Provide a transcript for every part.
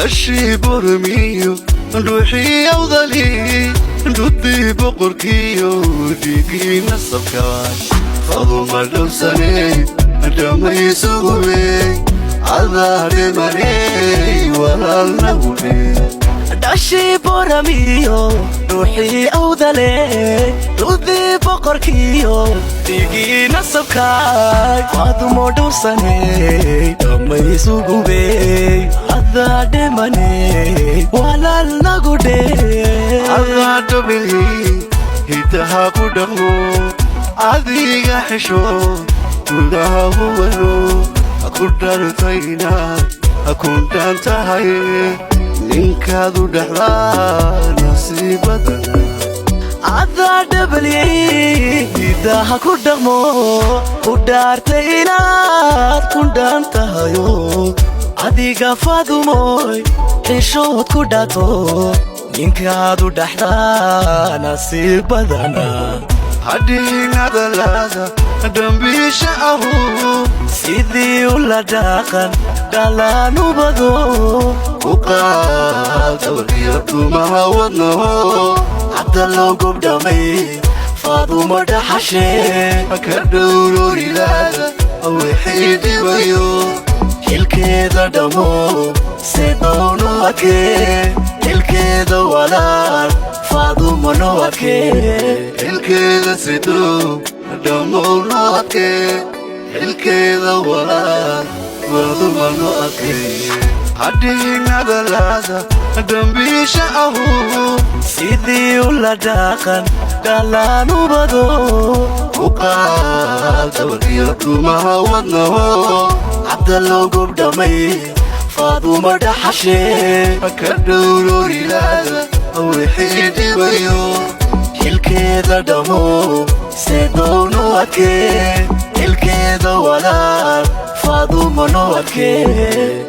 Dhashii Boramiyo, dhuuxii Awdali, dhudii boqorkiyo, dhiigii nasabkaay, Faduma dhowsaney, dhammaysugubey, adaadhimaney, walaalnagudhe. Dhashii Boramiyo, ruuxii Awdale, dhudii boqorkiyo, dhigii nasabkaay, Faadumo dhowsaney, dhammaysugubey, adaadhimaney, walaalnagudhe. Adaa dhabili hidaha ku dhaqmo, adiga xisho gudaha huwano, ku dhartayna kundhaan tahay, ninkaadu dhexdaa nasiibadana. Adaa dhabalyey hidaha ku dhaqmo, ku dhaartay inaad kundhaan tahayo, adiga Faadumoy xishood ku dhaato, ninkaadu dhaxdaa nasiib badana. Hadhiinadalaada dhambiisha ahu, sidii ula dhaqan dhalaanubado, u qaad dhabarkiyo dhumaha wadnaho. Hadda loo gobdhamay Faadumo dhaxashe, ka dhowrorilaada wixii dhibayo. Xilkeeda dhammo sidownu adkee, xilkeeda walaal Faadumo noo adkee. Xilkeeda sidow dhammow noo adkee, xilkeeda walaal Faaduma noo adkee. Hadhiinadalaada dhambiisha ahu, sidii ula dhaqan dhalaanubado, u qaad dhabarkiyo dhumaha wadnaho. Hadda loo gobdhamay Faadumo dhaxashe, ka dhowrorilaada wixii dhibayo. Xilkeeda dhammo sidownu adkee, xilkeeda walaal Faadumo noo adkee.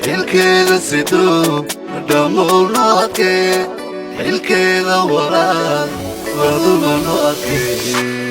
Xilkeeda sidow dhammow noo adkee, xilkeeda walaal Faaduma noo adkee.